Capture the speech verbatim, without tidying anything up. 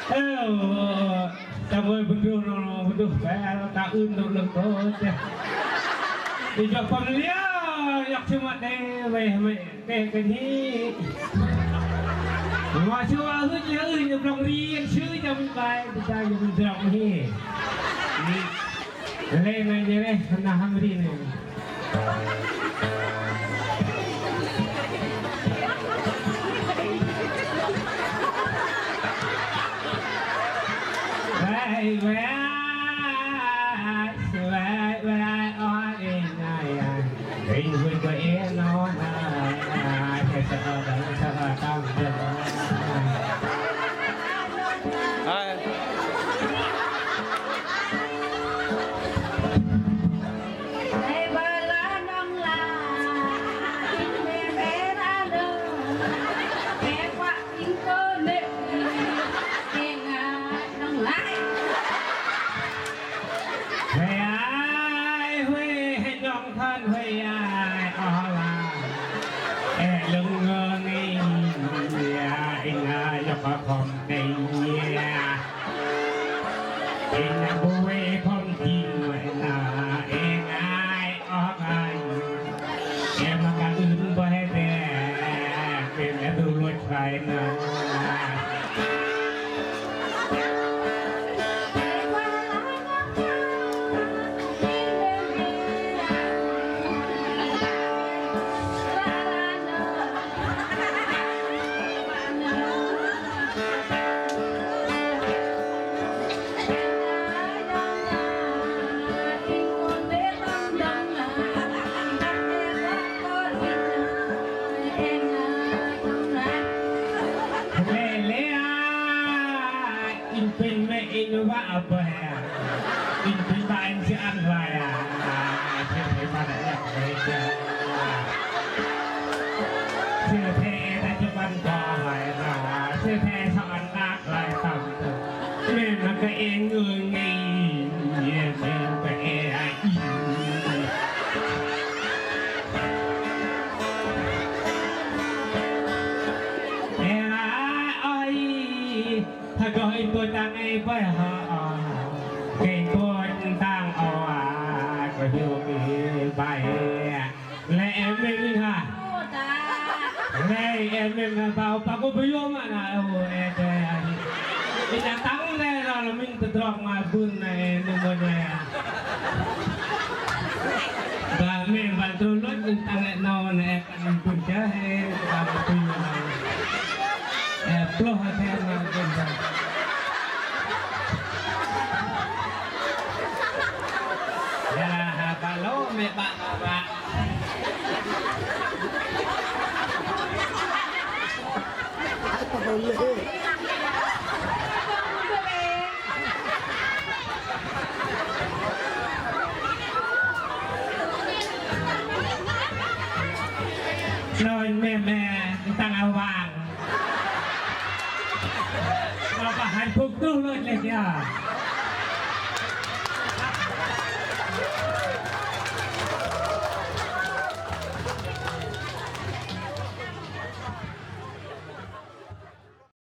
Ơ, ta ngôi bơdrô nô, bơdrô, bơdrô, bơdrô, ta ưn nô lơ̆ng tôch. Ih jŏk pơm liơ, jŏk chơmă đe, wei hmei, keh kơnhi. Mă sư wă hưch lĕ ưn, blŏng ri, sư jăm bai, bơdrô, jăm drŏng hi. Lei na jere na hăm ri ne. Wei, wei, wei, wei, o, e, na, ya. Ring, ring, wei, e, no, na, ya, ya, sa, sa, sa, sa, sa, sa. Hai. Huay ai, huay, hei nŏng thon, huay ai, oh la. E lưng ngơ ngei, ya, ing ai, yŏk khŏm tei, ya. Ing na bu wei khŏm ting, wei na, ing ai, oh ai. Em mă kơ ưn bơih te, kơ mă du lôch bai na. Lei, lei, inh pinh mĕ inh wă bơih. Inh pinh wă inh sư ăn wă ya. Sư thei mă đe yŏk wei ya. Sư thei ta chơ̆ băn kơ wei ya. Sư thei sŏ ăn đak wei tăm tơ. Mĕ mă kơ e ngơ ngei. Mĕ mă kơ e ai. E ai. Hơgơh inh tôch tang ei bơih hă. Kơ inh tôch tang âu a, kơ hiôk ih bai. Lei em mĕ minh hă. Lei em mĕ minh hă, 'bâu păng kơ bơih yôm mă na, ơ, e te. Inh tang lei rŏ minh tơdrong mă bưn na, e, minh mơ̆n lei. Ba mĕ ba tru lôch inh tang lei nâu na, e. Ih pŭn chă he, ta pŭn na. E, ploh he, na, pŭn chă. Ya, ha, ba lô, mĕ ba, ba, ba. Nôi mĕ mĕ, tang awang. Apa hạnh phúc truh lôch lĕ kiơ.